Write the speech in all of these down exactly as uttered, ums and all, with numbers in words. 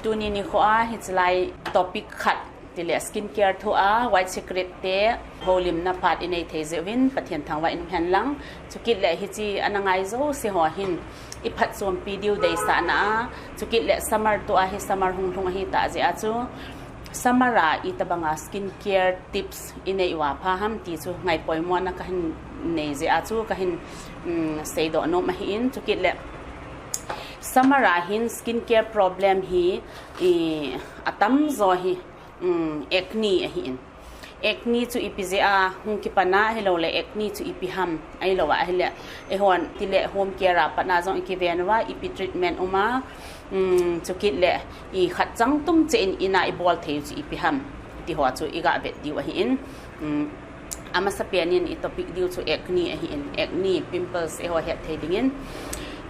Tuni nikho a hichi lai topic khat, ti leh skin care thu a White Secret te houlimna part i nei thei ziak un Pathian thangvah in hen lang. Chukit leh hichi ana ngai zouse haw hin i phatchuampi diu deihsakna a, chukit leh summer tua hi, summer hung lhung ahi ta ziak a chu summer a i tabang a skin care tips i nei ua pha ham ti chu ngaipoimohna ka hin nei ziak a chu ka hin, mm, seidoh nuam ahi in. Chukit leh summer a hin skin care problem hi, i, a tamzaw hi, mm, acne ahi in. Acne chu ipi ziak a hung kipan a, hilou leh acne chu ipi ham, ahilou a ahih leh, eihon ti leh home care a pat na zong i kiven ua, ipi treatment um a, mm, chukit leh i khat chang tum chih in inn a i bawl thei chu ipi ham, ti haw chu i gah vet diu ahi in. Mm, a masapen in i topic diu chu acne ahi in, acne, pimples eihaw het thei ding in.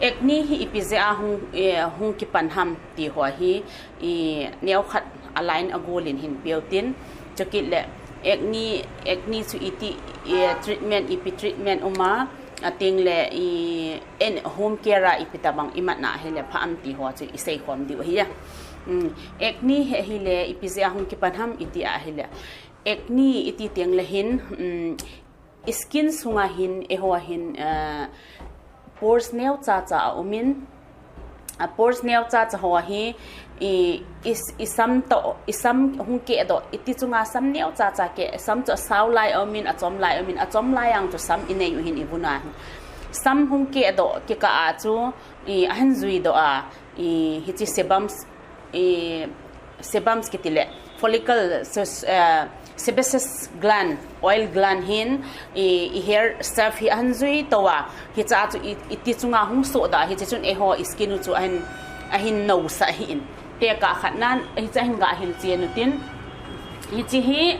Acne hi ipi ziak a hung, eh, hung kipan ham ti haw hi, i, neu khat a line a gul in hin peuh tin. Chukit leh acne, acne chu iti, i, treatment, ipi treatment um a, a teng leh i, en home care a ipi tabang i matna hi leh pha am ti haw chu i seikhawm diu ahi a. Mm, acne hi, hi leh ipi ziak a hung kipan ham i ti a hi leh, acne i ti teng leh hin, mm, i skin sung a hin, eihaw a hin, eh, pores neu chacha a um in, a pores neu chacha haw hi, i, i, i sam toh, i sam hung kehdoh, i ti chung a sam neu chacha keh, sam chu a sau lai a um in, a chom lai a um in, a chom lai ang chu sam i nei uh hin i vun a hin. Sam hung kehdoh kikah a chu, i, a hin zuidoh a, i, hichi sebum, i, sebum kiti leh, follicle, se-, eh, sebaceous gland, oil gland hin, i, i hair shaft hi a hin zui tou a, hichi a chu i, i ti chung a hung suah dah, hichi chun eihaw i skin uh chu a hin, a hin nou sah hi in. Tekah khat nan, hichi a hin gah hilh chian uh tin, hichi hi,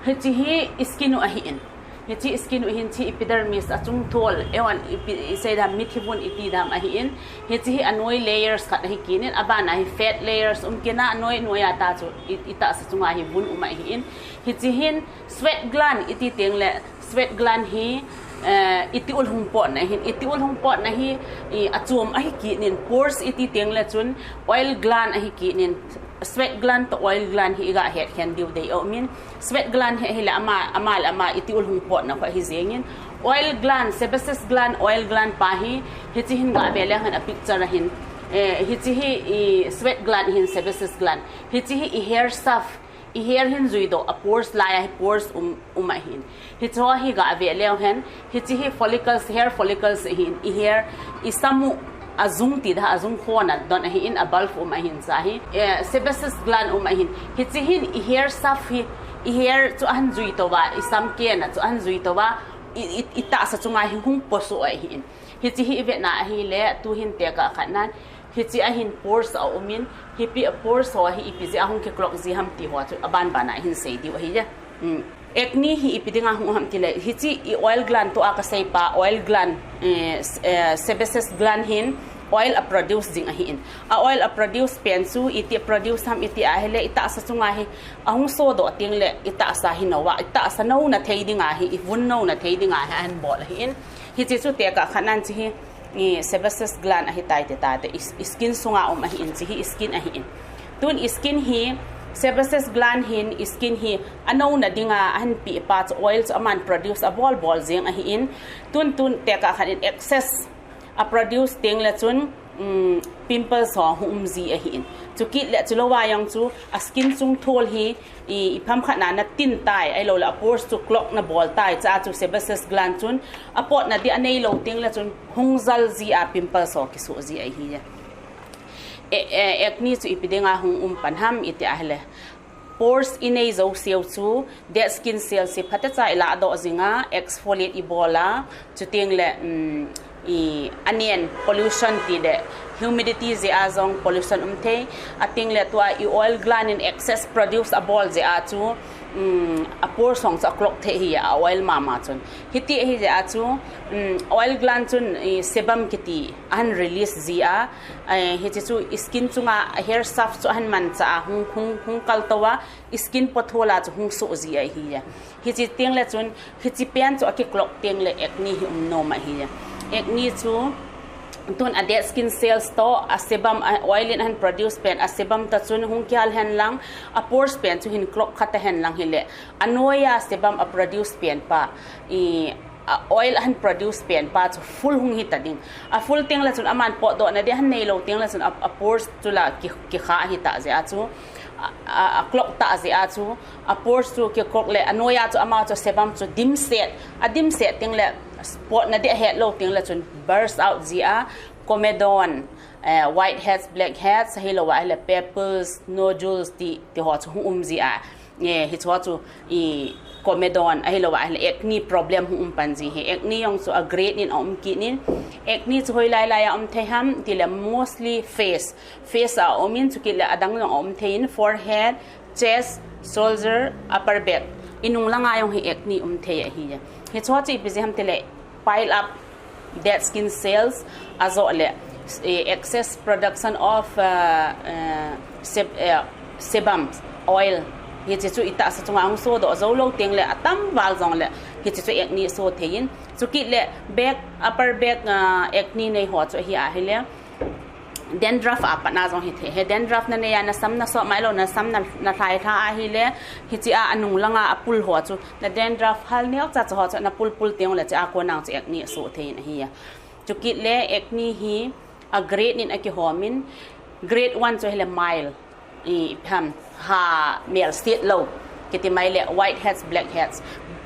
hichi hi i skin uh ahi in. Hichi skin uh hin chi epidermis a chung thawl, eihon ipi, i sei dan mit hi vun i ti dan ahi in. Hichi hi a nuai layers khat ahi kei in, a ban a hi fat layers um kei in a, a nuai nuai a ta chu i, i tahsa chung a hi vun um ahi in. Hichi hin sweat gland i ti teng leh, sweat gland hi, eh, i ti ul hung pawtna hin, i ti ul hung pawtna hi, i a chuam ahi kei in, pores i ti teng leh chun oil gland ahi kei in, sweat gland toh oil gland hi i gah het khen diu deih a um in. Sweat gland hi, hi leh ama, ama leh ama i ti ul hung pawtna khawng hi zing in. Oil gland, sebaceous gland, oil gland pa hi, hichi hin gah ve leh hen a picture a hin. Eh, hichi hi i sweat gland hin sebaceous gland. Hichi hi i hair shaft, i hair hin zuidoh, a pores lai a hi pores um, um ahi in. Hichi haw hi gah ve leh hen, hichi hi follicles, hair follicles ahi in, i hair, i sam uh a zung ti dah, a zung khawng a don ahi in, a bulb um ahi in sa hi. Eh, sebaceous gland um ahi in. Hichi hin i hair shaft hi, i hair chu a hin zui tou a, i sam kehna chu a hin zui tou a, i, i, i tahsa chung a hi hung posuah ahi in. Hichi hi i vetna ahi leh, tu hin tekah khat nan, hichi a hin pores a um in, hipi a pores haw hi ipi ziak a hung ki clog zi ham ti haw chu a banban a hin sei diu ahi a. Mm. Acne hi ipi ding a hung ham ti leh, hichi i oil gland tua ka sei pa, oil gland, eh, s-, eh, sebaceous gland hin oil a produce ding ahi in. A oil a produce pen chu i ti produce ham i ti a hi leh, i tahsa chung a hi a hung suahdoh teng leh, i tahsa hi nou a, i tahsa nouna thei ding a hi, i vun nouna thei ding a hi a hin bawl ahi in. Hichi chu tekah khat nan chi hi, i sebaceous gland ahi tai te ta te, i, i skin sung a um ahi in, chi hi i skin ahi in. Tun i skin hi, sebaceous gland hin i skin hi a nouna ding a a hin pi pa chu oil chu aman produce a bawl bawl zing ahi in. Tun tun tekah khat in excess a produce teng leh chun, mm, pimples haw hung um zi ahi in. Chukit leh chu lou a yang chu a skin sung thawl hi, i, i pham khat na na tin tai, ahilou leh a pores chu clog na bawl tai, chi a chu sebaceous gland chun a pawtna di a neilou teng leh chun hung zal zi a pimples haw ki suah zi ahi a. E, e, acne chu ipi ding a hung um pan ham i ti a hi leh, pores i nei zouse uh chu dead skin cells hi phatecha i lahdoh zing a, exfoliate i bawl a, chuteng leh, mm, i a nen pollution ti leh humidity ziak a zong pollution um thei, a teng leh tua i oil gland in excess produce a bawl ziak a chu, mm, a pores hong chu a clog thei hi a, oil mahmah chun. Hiti ahi ziak a chu, mm, oil gland chun i sebum kiti a hin release zi a, eh, hichi chu i skin chung a hair shaft chu a hin manchah a hung, hung, hung kal tou a, i skin pothola chu hung suah zi ahi a. Hichi teng leh chun, hichi pen chu a ki clog teng leh acne hi um nuam ahi a. Acne chu Tun a dead skin cells toh a sebum, a oil in a hon produce pen a sebum toh chun hong kihal hen lang, a pores pen chu hin clog kha ta hen lang hileh, a nuai a sebum a produce pen pa, i, a oil a hon produce pen pa chu full hong hi ta ding. A full teng leh chun aman pohdohna di a hon neilou teng leh chun a, a pores chu la ki, kikha hi ta zia chu, a, a, a clog ta zia chu, a pores chu ki clog leh a nuai a chu amau chu sebum chu dim set, a dim set teng leh pohna di a hetlou teng leh chun burst out zia, comedone, eh, whiteheads, blackheads, ahilou a ahileh papules, nodules ti, ti ho chu hong um zia. Eh, hichi ho chu i comedone, ahilou a ahileh acne problem hong um pan zi hi. Acne jong chu a grade nin a um kit in. Acne chu hoihlai lai a om thei ham, ti leh mostly face. Face a om in, chukit leh a dang jong a om thei in, forehead, chest, shoulder, upper back. I nung lang a jong hi acne um thei ahi. Hichi ho chu ipi zi ham ti leh pile up dead skin cells, a zoh leh, eh, excess production of, uh, uh, seb-, uh, sebum oil. Hichi chu i tahsa chunga hong sawdoh zou lou teng leh, a tam val zong leh, hichi chu acne show thei in. Chukit leh back, upper back, uh, acne nei ho chu ahi a hileh, dandruff apat na zong hi thei. Hi dandruff na nei a na sam na sawh mai lou, na sam na, na thlai tha a hileh, hichi a a nung lang a a pul ho chu, na dandruff hal neucha cha ho chu na pulpul teng leh chi a kon nang chu acne show thei in ahi a. Chukit leh acne hi a grade nin a kihawm in, grade one chu hileh mild, i pham, ha mel sit lou, kiti mai leh whiteheads, blackheads.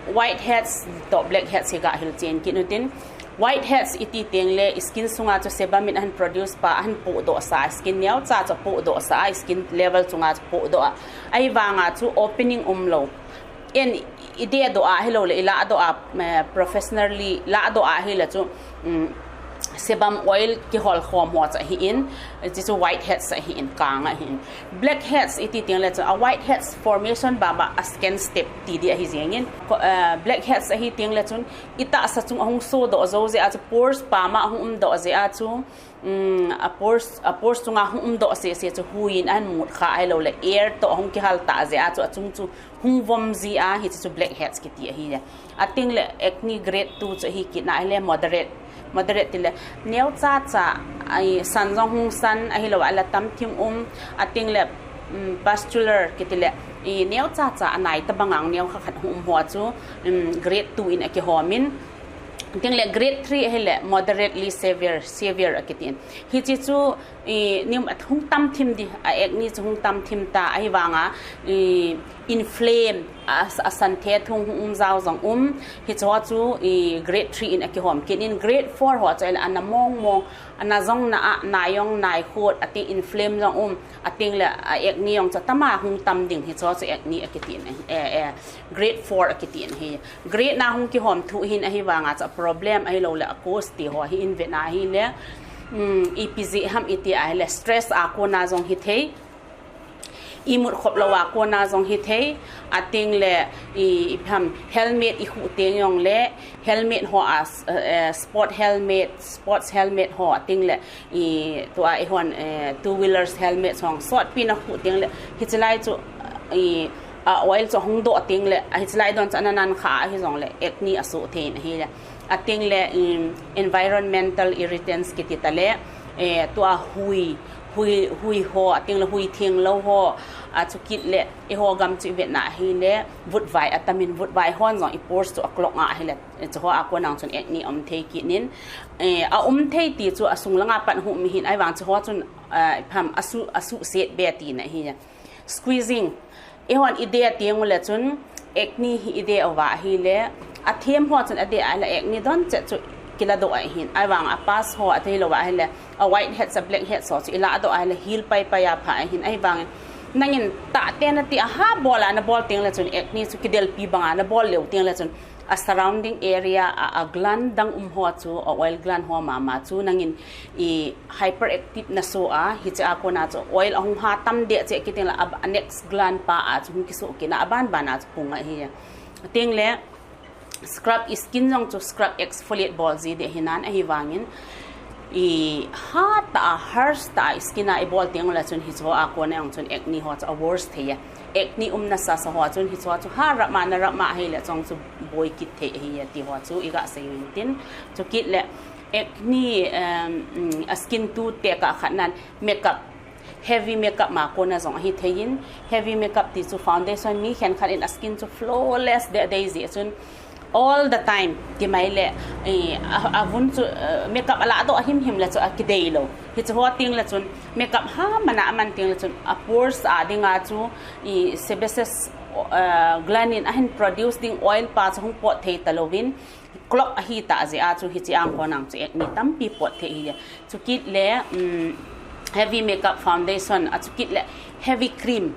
Whiteheads toh blackheads hi gah hilchen kit nutin. Whiteheads i ti teng leh skin sunga chu sebum in a hon produce pa, a hon pohdoh sa, skin neucha chu pohdoh sa, skin level chunga chu pohdoh a. Ahivang a chu opening um lou. En i dehdoh a hilou leh, i lahdoh a, eh, professionally lahdoh a hileh chu, um, sebum oil kihol khawm ho chu ahi in, hichi chu whiteheads ahi in, kang ahi in. Blackheads i ti teng leh chu, a whiteheads formation bang bang a second step ti di ahi zing in. Ko-, eh, blackheads ahi teng leh chun, i tahsa chung a hong sawdoh zou zia chu, pores pa mah hong umdoh zia chu, um, a pores, a pores chunga hong umdoh sese chu hui in a hon mut kha ahilou leh, air toh hong kihal ta zia chu a chung chu hong vom zia, hichi chu blackheads kiti ahi a. A teng leh acne grade two chu ahi kit na hileh moderate. Moderate ti leh neucha cha, i san zong hong san ahilou a la tam thim um, a teng leh, um, pustular kiti leh, i neucha cha a nai ta bang a neu kha khat hong um ho chu, um, grade two in a kihawm in. Teng leh grade three ahileh moderately severe, severe a kiti in. Hichi chu, i, nim a hong tam thim di, a acne chu hong tam thim ta, ahivang a, i, inflame, a, a san the thung hong um zau zong um, hichi ho chu, i, grade three in a kihawm kit in, grade four ho chu a na mong mong, a na zong na a, nai jong nai khut, a teng inflame zong um, a teng leh, a acne jong chu tam a hong tam ding, hichi ho chu acne a kiti in, eh, eh, grade four a kiti in hi. Grade na hong kihawm thu hin ahivang a chu a problem ahilou leh a cause ti ho hi in vetna hileh, um, ipi zi ham i ti a hileh stress a kon a zong hi thei. I mut khop lou a kon a zong hi thei. A teng leh i, i pham helmet i khuh teng jong leh, helmet ho a, eh, sport helmet, sports helmet ho a teng leh, i, tua i hon, eh, two wheelers helmet hong sawtpi na khuh teng leh, hichi lai chu, i, a oil chu hong doh teng leh, a hichi lai dawn chu a na nan kha ahi zong leh, acne a show thei in ahi leh. A teng leh, um, environmental irritants kiti ta leh, eh, tua hui, hui, hui ho, a teng leh hui theng lou ho, a chukit leh, i ho gam chu i vetna hileh, vutvai a tam in vutvai hon zong i pores chu a clog a hileh, chu ho a kon nang chun acne om thei kit in, eh, a om thei ti chu a sung lang a pat hong um hi in ahivang chu ho chun, eh, pham a su, a su set be ti na hi. Squeezing. I hon i deh teng uleh chun acne hi i deh uva hileh, a them ho chun a deh a hileh acne dawn chet chu kiladoh ahi in. Ahivang a pus ho a theilou a hileh, a whiteheads a blackheads ho chu i lahdoh a hileh heal paipai a pha ahi in. Ahivang nangin tahte na ti a ha bawl a na bawl teng leh chun acne chu kidelpi bang a na bawl leu teng leh chun a surrounding area a, a gland dang um ho chu, a oil gland ho mahmah chu nangin i hyperactive na show a, hichi a kon a chu oil a hong ha tam deh cheh kit teng leh a, a next gland pa a chu hong ki show kit in a, a banban a chu pung ahi. Teng leh scrub, i skin zong chu scrub exfoliate bawl zi ding hi in, ahivangin i hat a, harsh ta skin a i bawl teng uleh chun hichi ho a kon a hong chun acne ho chu a worse thei a. Acne umna sasa ho chun hichi ho chu ha rap mah na rap mah hileh chong chu boi kit thei ahi ti ho chu i gah sei in tin. Chukit leh Acne, um, mm, a skin tu te ka khat nan makeup, heavy makeup ma kona zong ahi thei in, heavy makeup ti chu foundation mi khenkhat in a skin chu flawless de dei zi chun all the time ti mai le, eh, a, a vun chu, eh, makeup a la do a him him le chu a kidei lo. Hi chu ho ting le chun makeup ha mana a man ting le chun a pores a dinga chu i sebaceous, eh, gland in a hin produce ding oil pa chu hung pot thei ta lovin, clog ahi ta zi a chu hi chi ang ko nang chu acne tampi pot thei hi. Chu kit le, um, heavy makeup foundation a chu kit le heavy cream.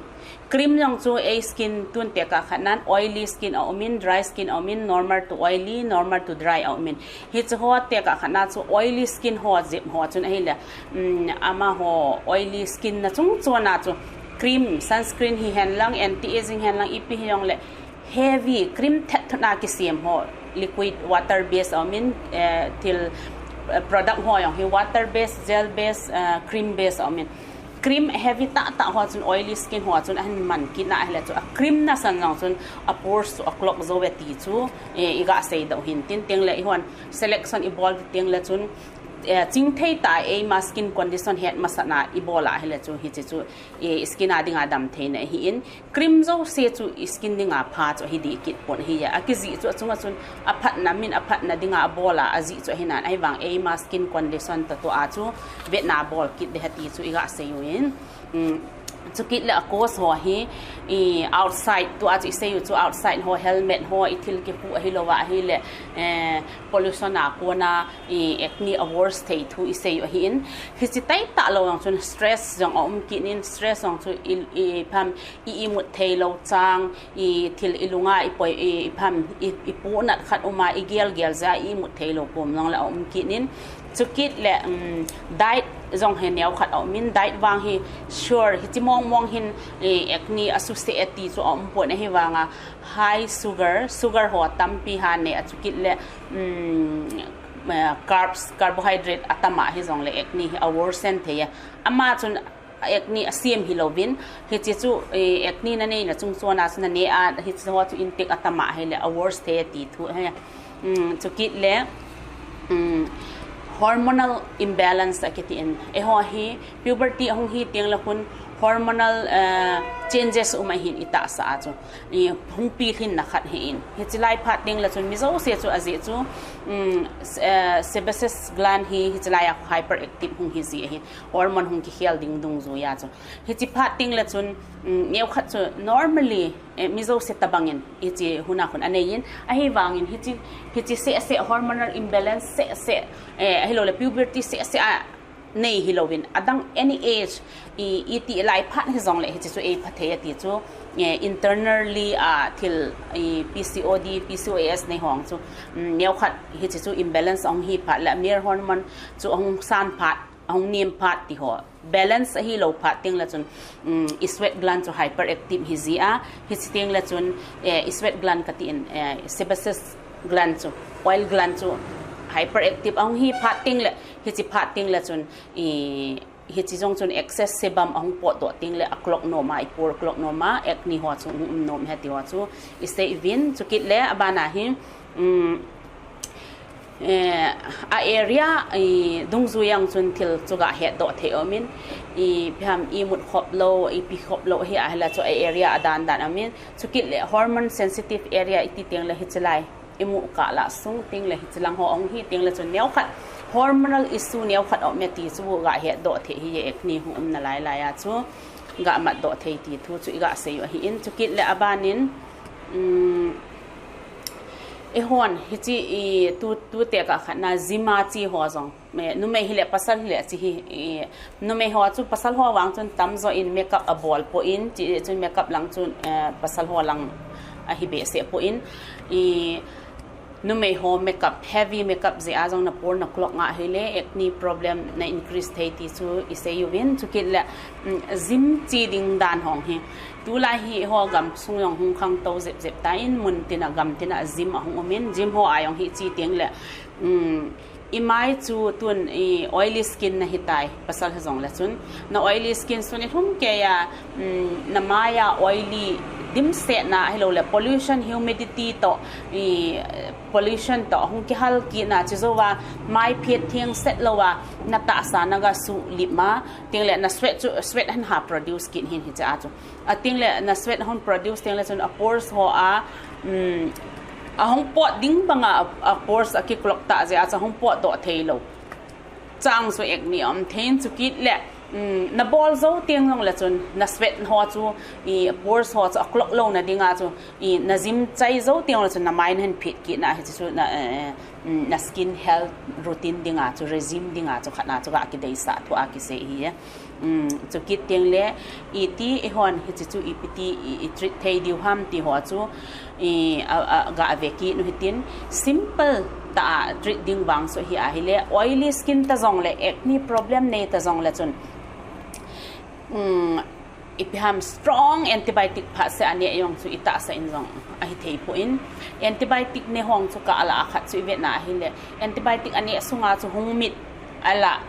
Cream zong chu ei skin tun te ka khat nan oily skin a umin, dry skin a umin, normal to oily, normal to dry a umin. Hi chu ho te ka khat na chu oily skin ho zip ho chun ahi le, um, ama ho oily skin na chung chun a chu cream, sunscreen hi hen lang, anti-aging hen lang, ipi hi yong le heavy cream thet thuna kisem ho, liquid water base a umin, eh, thil, eh, product ho yong hi water base, gel base, eh, cream base a umin. Cream heavy ta ta ho chun oily skin ho chun a hin man kit na hi le chu a cream na san zong chun a pores chu a clog zo ve ti chu, eh, i ga sei deuh hin tin ting le i hon selection i bol ting le chun, eh, ching thei ta ei ma skin condition het masa na i bol a hi le chu hi chi chu, eh, skin a dinga dam thei na hi in. Cream zo se chu i skin dinga pha chu hi di kit pon hi ya. A kizi chu a chunga chun a phatna min a phatna dinga a bol a, a zi chu hi nan ai vang ei ma skin condition ta tu a chu vetna bol kit de ha ti chu i ga sei u in. Um, chu kit le a cause ho hi, i outside tu a chu i sei u chu outside ho helmet ho i thil ki hu ahi lo a hi le, eh, pollution a kona i acne a worse thei thu i sei u ahi in. Hi chi tai ta lo ang chun stress zong a um kit in stress zong chu i, i pham i, i mut thei lo chang, i thil i lunga i poi i, i pham i, i pu nat khat uma i gel gel za i mut thei lo kum zong le a um kit in. Chu kit le, um, diet zong he neu khat a umin diet vang hi sure hi chi mong mong hin, eh, acne a su se e ti chu a um pon ahi vanga high sugar, sugar ho tampi ha ne a chu kit le, um, eh, carbs, carbohydrate a tama hi zong le acne hi a worsen thei a. Ama chun acne a siam hi lovin, hi chi chu, eh, acne na nei na chung chun a chu na ne a, hi chi ho chu intake a tama hi le a worse thei ti thu he. Um, chu kit le, um, hormonal imbalance a kiti in. E ho hi puberty a hung hi ting le hun hormonal, eh, changes um a hin i ta sa a chu. I hung pi hlin na khat hi in. Hi chi lai phat ting le chun mi zo se chu a zi chu, um, s-, eh, sebaceous gland hi, hi chi lai a hyperactive hung hi zi a hin. Hormone hung ki hial ding dungzui a chu. Hi chi phat ting le chun, um, neu khat chu normally, eh, mi zo se ta bangin, hi chi huna hun a nei in, ahi vangin hi chi, hi chi se se hormonal imbalance se se, eh, ahi lo le puberty se se a nei hi lovin, a dang any age, i, i ti lai phat hi zong le hi chi chu ei pha thei a ti chu, eh, internally a thil, i P C O D, P C O S nei hong chu, um, neu khat hi chi chu imbalance ong hi phat le male hormone chu ong san phat, ong nim phat ti ho. Balance ahi lo phat ting le chun, um, i sweat gland chu hyperactive hi zi a, hi chi ting le chun, eh, i sweat gland ka ti in, eh, sebaceous gland chu, oil gland chu hyperactive ong hi phat ting le, hi chi phat ting le chun, i, hi chi zong chun excess sebum ong pot doh ting le a clog nom a, i pore clog nom a, acne ho chu um nom he ti ho chu i sei vin, chu kit le a bana hi, um, eh, a area, i, dungzui ang chun thil chu ga het doh thei omin, i, pham i mut khop lo, i pi khop lo hi a hi la chu a area a dan dan omin, chu kit le hormone sensitive area i ti ting le hi chi lai, i mu ka la sung ting le hi chi lang ho ong hi ting le chun neu khat hormonal issue neu khat om e ti chu ga het doh thei hi e acne hu um na lai lai a chu ga mat doh thei ti thu chu i ga sei u ahi in chu kit le a banin, um, e hon hi chi i tu, tu te ka khat na gym a chi ho zong. Me, numei hi le pasal hi le chi hi, i, numei ho chu pasal ho vang chun tam zo in makeup a bol po in, chi chun makeup lang chun, eh, pasal ho lang a hi be se po in, i, numei ho makeup, heavy makeup zi a zong na pore na clog nga hi le, acne problem na increase thei ti chu i sei u vin, chu kit le, mm, gym chi ding dan hong hi. Tu lai hi ho gam sung yong hung khang to zep zep ta in mun tina gam tina gym a hung um in, gym ho a yong hi chi ting le, mm, i mai chu tun i oily skin na hi tai, pasal hi zong le chun. Na oily skin sun i thum ke ya, mm, na mai a oily Dimsetna ahilou leh pollution, humidity toh, i, pollution toh hong kihal kik na chi zou a, mai phiat thiang set lou a, na tahsa na ga suh lip ma, teng leh na sweat chu, sweat hon ha produce kik hi, hichi a chu. A teng leh na sweat hon produce teng leh chun a pores ho a, mm, a hong pot ding bang a, a pores a ki clog ta ziak a chu hong pot doh thei lou. Chang chu acne om thei in chu kit leh, mm, na bawl zou teng zong leh chun na sweat ho chu, i, pores ho chu a clog lou na ding a chu, i, na zim chai zou teng leh chun na mai na hon phiat kik na hichi chu na, eh, mm, na skin health routine ding a chu, regime ding a chu khat na chu ga kideisah thu a kisei hi e. Mm, chu kit teng leh, i ti i hon hichi chu i pi ti i, i treat thei diu ham ti ho chu, i, a, a, ga ve kik nu hitin, simple ta treat ding vang chu hi ahileh, oily skin ta zong leh, acne problem nei ta zong leh chun, mm, ipi ham strong antibiotic pha se a neh zong chu i tahsa in zong ahi thei poi in. Antibiotic ne hong chu ka ala a khat chu i ve na ahileh, antibiotic a neh sung a chu hong mit ala,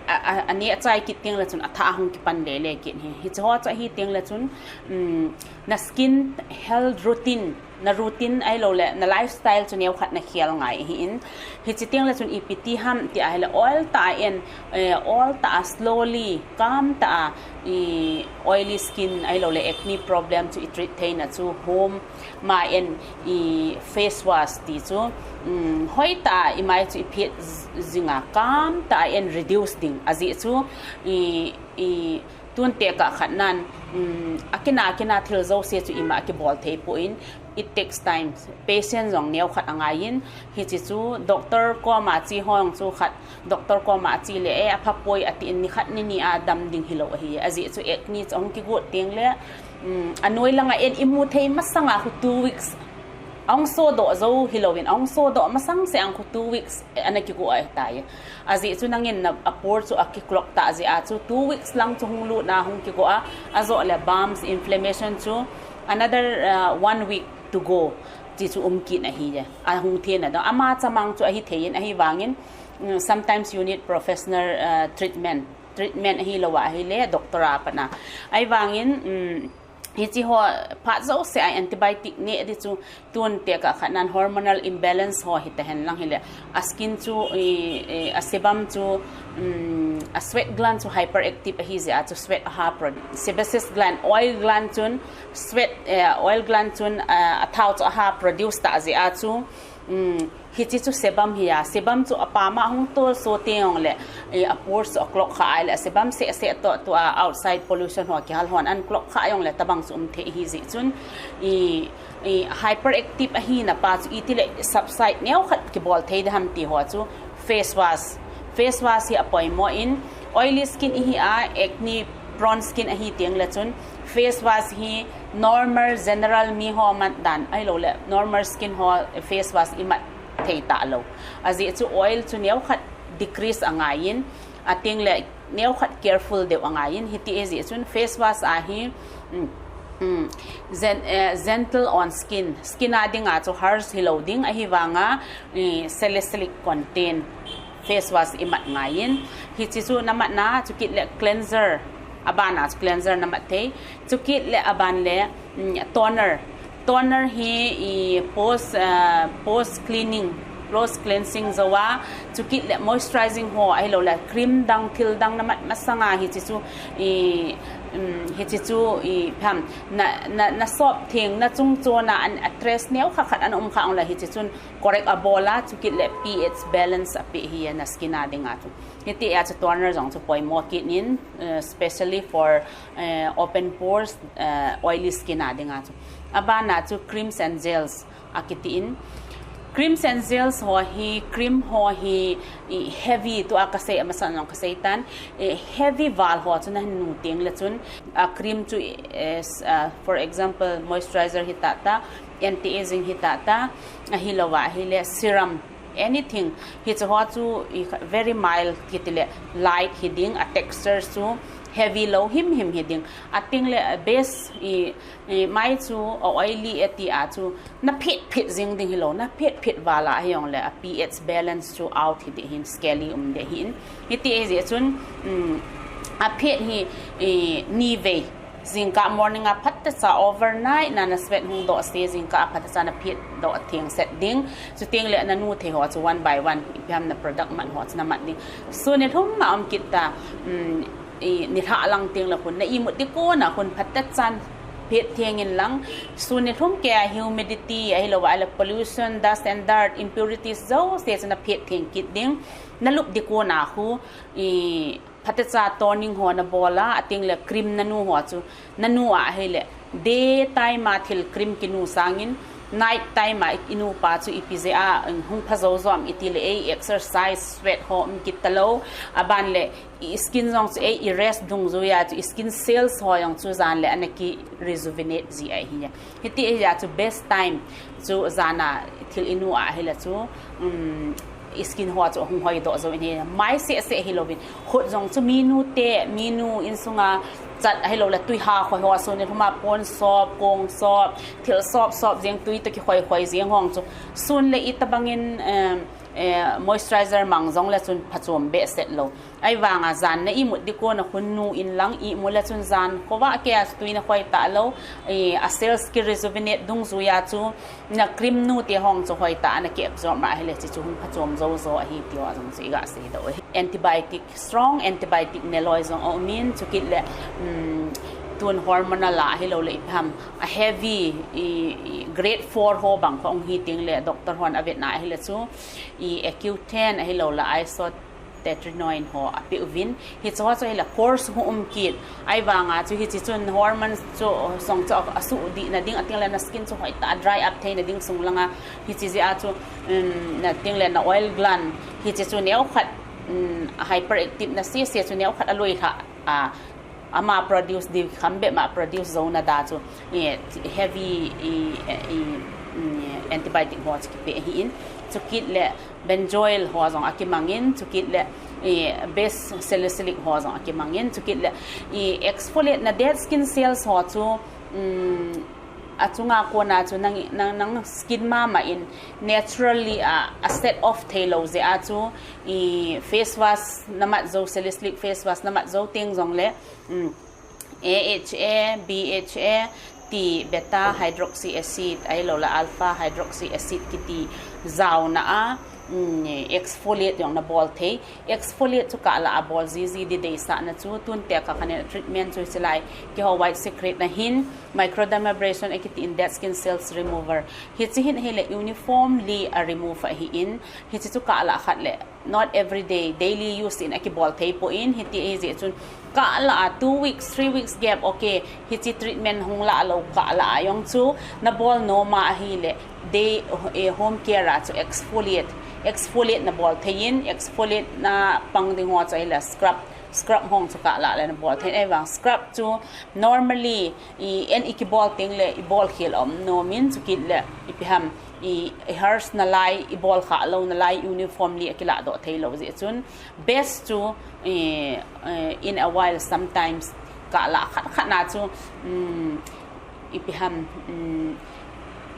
a, a, a neh chai kit teng leh chun a tha hong kipan lele kit hi. Hichi ho chu ahi teng leh chun, mm, na skin health routine, na routine ahilou leh na lifestyle chu neu khat na khial ngai hi in. Hichi teng leh chun i pi ti ham ti ahileh oil ta a en, eh, oil ta a slowly, calm ta a, i, oily skin ahilou leh acne problem chu i treat thei na chu home ma en, i, face wash ti chu, mm, hoi ta a i mai chu i phiat z-, zing a, calm ta a en reduce ding a ziak chu, i, i, tun tek a khat nan, mm, a kina kina thil zosia chu i ma a kibawl thei poi in, it takes time. Patient zong neu khat a ngai in, hichi chu doctor koma chi hong chu khat, doctor koma chi leh, eh, a pha poi a ti in ni khat ni ni a dam ding hilou ahi. A ziak chu acne chu hong kigut teng leh, mm, a nuai lang a en i mu thei masang a khu two weeks. Hong sawt doh zou hilou in, hong sawt doh masang se ang khu two weeks, eh, ana kigut ahi tai. A ziak chu nang in na a pore chu a ki clog ta ziak a chu two weeks lang chu hong lut na hong kigut a, a zoh leh bumps inflammation chu another, uh, one week to go. Chi chu um kit na hi e. A hong thei na dong. Ama chamang chu ahi thei in ahi vang in, mm, sometimes you need professional, uh, treatment. Treatment ahilou a ahileh doctor a pan a. Ahi vang in, mm, hichi ho phat zou se a antibiotic neh di chu tun tek a khat nan hormonal imbalance ho hi ta hen lang hileh. A skin chu, i, i, a sebum chu, mm, a sweat gland chu hyperactive ahi ziak a chu sweat a ha pro-, sebaceous gland, oil gland chun sweat, eh, oil gland chun, eh, a thau chu a ha produce ta ziak a chu, mm, hichi chu sebum hi a, sebum chu a pam a hong tol sawt teng leh, eh, a pores chu a clog kha a leh, a sebum seh seh toh tua outside pollution ho kihal hon a clog kha zong leh tabang chu um thei hi ziak chun, i, i, hyperactive ahihna pa chu i ti leh subside neu khat kibawl thei di ham ti ho chu face wash. Face wash hi a poimoh in, oily skin i hi a, acne prone skin ahi teng leh chun face wash hi normal general mi ho mat dan ahilou leh normal skin ho face wash i mat thei ta lou. A ziak chu oil chu neu khat decrease a ngai in, a teng leh neu khat careful deuh a ngai in, hiti ziak chun face wash a hi, mm, mm, gen-, eh, gentle on skin. Skin a ding a chu harsh hilou ding ahi vang a, eh, salicylic content face wash i mat ngai in. Hichi chu na mat na, chu kit leh cleanser, a ban a chu cleanser na mat thei. Chu kit leh a ban leh, mm, toner. Toner hi i post, uh, post cleaning, post cleansing zou a, chu kit leh moisturizing ho ahilou leh cream dang thil dang na mat masang a hichi chu i, mm, hichi chu i pham na, na, na sawp theng na chung chon a an address neu khat khat ana um kha ong leh hichi chun correct a bawl a, chu kit leh pH balance a pe hi a na skin a ding a chu. Hiti a chu toner zong chu poimoh kit in, uh, specially for, uh, open pores, uh, oily skin a ding a chu. A ban a chu creams and gels a kiti in. Creams and gels ho hi, cream ho hi, i, heavy tua ka sei a masa zong ka sei tan, i, heavy val ho chu na nu teng leh chun, a cream chu, i, is, uh, for example, moisturizer hi ta ta, anti-aging hi ta ta, ahilou a ahileh serum, anything. Hichi ho chu i kha-, very mild kiti leh light hi ding, a texture chu heavy lou himhim hi ding. A teng leh a base i, i mai chu a oily e ti a chu na phit phit zing ding hilou, na phit phit val a hi ong leh a pH balance chu out hi di hin, scaly um di hin. Hiti ziak chun, mm, a phit hi, i, ni vei Zingkah morning a phatecha overnight na na sweat hong doh se, zingkah a phatecha na phet doh theng set ding. Chuteng leh na nu thei ho chu one by one, ipi ham na product man ho chu na man ding. Sun nilhum a om kit ta, um, i, nilhah lang teng leh khun na ihmut di kon a khun phatecha phet theng in lang. Sun nilhum kei a humidity ahilou a, ahileh pollution, dust and dirt, impurities zouse chu na phet theng kit ding. Na lup di kon a khu, i, phatecha toning ho na bawl a, ateng leh cream na nu ho chu, na nu a ahileh day time a thil cream kinu sangin, night time a i nu pa chu ipi zel a, hong pha zou zou am i ti leh ei exercise, sweat ho om kit ta lou, aban leh i skin zong chu ei i rest dungzui a chu i skin cells ho zong chu zan leh ana ki rejuvenate zi ahi a. Hiti ahi a chu best time chu zan a thil i nu a ahileh chu, um, i skin ho chu hong hoi doh zou in hi, mai seh seh hilou in. Khut zong chu mi nu te, mi nu innsung a chat ahilou leh tui ha khoi ho, sun nilhum a pon sop, kong sop, thil sop sop zeng, tui toh kikhoi khoi zeng ho chu sun leh i tabang in, um, eh, moisturizer mang zong leh chun phachom behseh lou. Ahivang a zan na ihmut di kon a khun nu in lang ihmut leh chun zan khovah kei a tui na khoi ta lou, eh, a cells ki rejuvenate dungzui a chu na cream nu te ho chu hoi ta a na ki absorb mah hileh chi chu hong phachom zou zou ahi ti ho zong chu i gah sei doh. Antibiotic, strong antibiotic neloi zong om in, chukit leh, um, tun hormonal a ahilou leh ipi ham a heavy, i, i grade four ho bang khong hi teng leh doctor hon a vetna ahileh chu i Q ten ahilou leh iso tetinoin ho a pe uvin. Hichi ho chu hileh course hong um kit. Ahivang a chu hichi chun hormones chu zong chu a suh dih na ding, ateng leh na skin chu hoih ta dry up thei na ding sung lang a. Hichi zi a chu, um, na teng leh na oil gland. Hichi chu neu khat, um, hyperactive na sese chu neu khat a lui hlah a, ama produce di kham beh mah produce zou na da chu, eh, heavy, eh, eh, mm, antibiotic ho chu ki pe hi in. Chukit leh benzoyl ho zong a ki mang in, chukit leh, eh, base salicylic ho zong a ki mang in, chukit leh, eh, exfoliate na dead skin cells ho chu, mm, a chunga kon a chu nang, nang, nang skin mah mah in naturally a, a set off thei lou zi a chu, i face wash na mat zou, salicylic face wash na mat zou teng zong leh, mm, A H A, B H A, ti beta hydroxy acid, ahilou leh alpha hydroxy acid kiti zau na a, mm, exfoliate zong na bawl thei. Exfoliate chu kah lah a bawl zizi di deihsakna chu, tun tek a khanin treatment chu hichi lai, kei ho White Secret na hin, microdermabrasion a kiti in dead skin cells remover. Hichi hin hileh uniformly a remove ahi in, hichi chu kah lah khat leh, not every day, daily use in a ki bawl thei poi in, hiti ahi zi chun kah lah a two weeks, three weeks gap, okay, hichi treatment hong lah lou kah lah a zong chu na bawl nuam a ahileh, day, eh, home care a chu exfoliate, exfoliate na bawl thei in, exfoliate na pang ding ho chu hileh scrub, scrub ho chu kah lah leh na bawl thei in. Ahivang scrub chu normally i en i ki bawl teng leh i bawl khel om nuam in, chukit leh ipi ham, i, i harsh na lai, i bawl kha lou na lai uniformly a ki lah doh thei lou zi chun best chu, i, eh, in a while, sometimes kah lah khat khat na chu, mm, ipi ham, mm,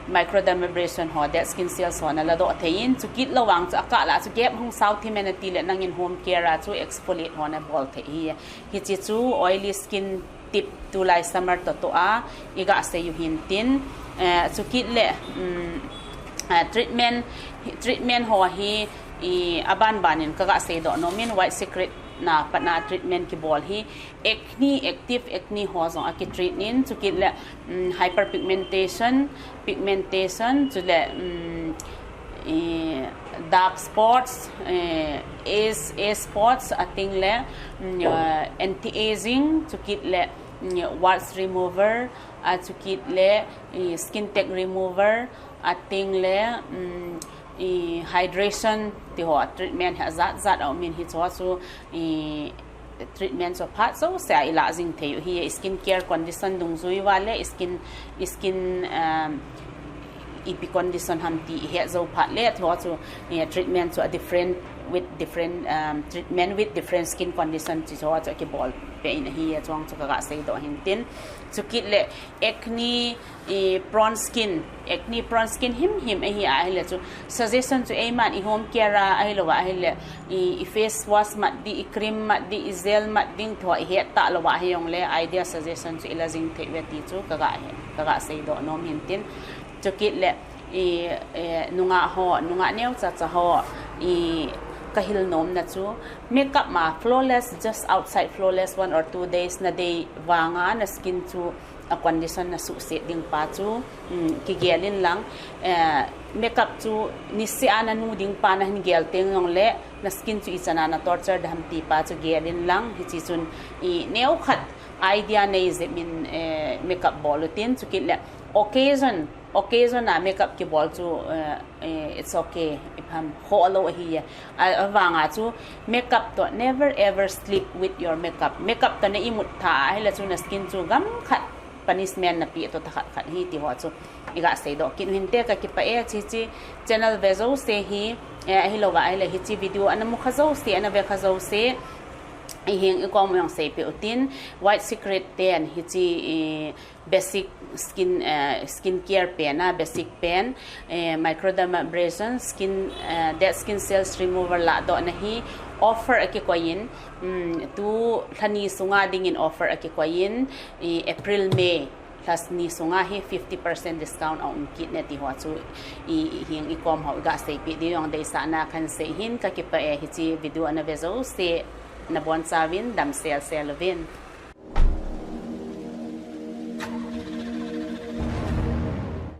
microdermabrasion ho, dead skin cells ho na la doh thei in, chukit lou vang chu a kah lah chu gap hong sau thim in a ti leh nang in home care a chu exfoliate ho na bawl thei hi. Hichi chu oily skin tip tulai summer toh toh a i gah sei uh hi'n tin, eh, chukit leh, mm, eh, treatment, treatment ho hi, i, a banban in ka gah sei doh nuam in White Secret na patna treatment ki bawl hi, acne, active acne ho zong a ki treat in, chukit leh, mm, hyperpigmentation, pigmentation, chuleh, mm, eh, dark spots, eh, age, age spots, ateng leh, mm, eh, anti-aging, chukit leh, mm, warts remover, a chukit leh, eh, skin tag remover, ateng leh, mm, eh, hydration, ti ho treatment hi a zat zat a om in, hichi ho chu, eh, treatment chu phat zouse a i lah zing thei uh hi. Skin care condition dungzui ua leh skin, skin, um, ipi condition ham ti i het zou phat leh, hichi ho chu, eh, treatment chu a different with different, um, treatment with different skin condition, hichi ho chu a ki bawl in ahi a, chuang chu ka gah seidoh hintin. Chukit leh acne, i, prone skin, acne prone skin himhim ahi a, ahihleh chu suggestion chu eiman i home care a, ahilou a, ahihleh i, i face wash mat di, i cream mat di, i gel mat ding thu i het talou a, hijongleh idea suggestion chu i la zing thei ve ti chu ka gah he, ka gah seidoh nom hintin. Chukit leh i, eh, nungah ho, nungah neu chacha ho, i, ka hilh nomna chu makeup ma flawless, just outside flawless one or two days na deih vanga na skin chu a condition na suhset ding pa chu, mm, kigel inlang, eh, makeup chu niseh a na nu ding pa na hin gel teng jongleh na skin chu i chan a na torture ding ham ti pa chu gel inlang, hichi chun i neu khat idea nei zep in, eh, makeup bawl utin. Chukit leh occasion, occasion a makeup kibawl chu, eh, eh, it's okay, i pham khoh lou ahi a. A, avanga chu makeup toh never ever sleep with your makeup. Makeup toh na imut tha a, ahihleh chu na skin chu gam khat punishment na pi toh ta khat khat hi ti ho chu i gah seidoh kit hinte. Ka kipah e, hichi channel ve zouse hi, eh, ahilou a, ahihleh hichi video ana mu kha zouse, ana ve kha zouse, i hing i kom jong seipih utin, White Secret ten hichi, eh, basic skin, eh, skin care pen a, basic pen, eh, microdermabrasion, skin, eh, dead skin cells remover lahdohna hi offer a kikoiin, mm, tu lhani sunga dingin offer a kikoiin, i, April, May, lhani sunga hi fifty percent discount a um kit ne ti ho chu i, i hing i kom ho i gah seipih di jong deihsakna kan sei hin. Ka kipah e, hichi video ana ve zouse na bonchauvin dam selsel uvin.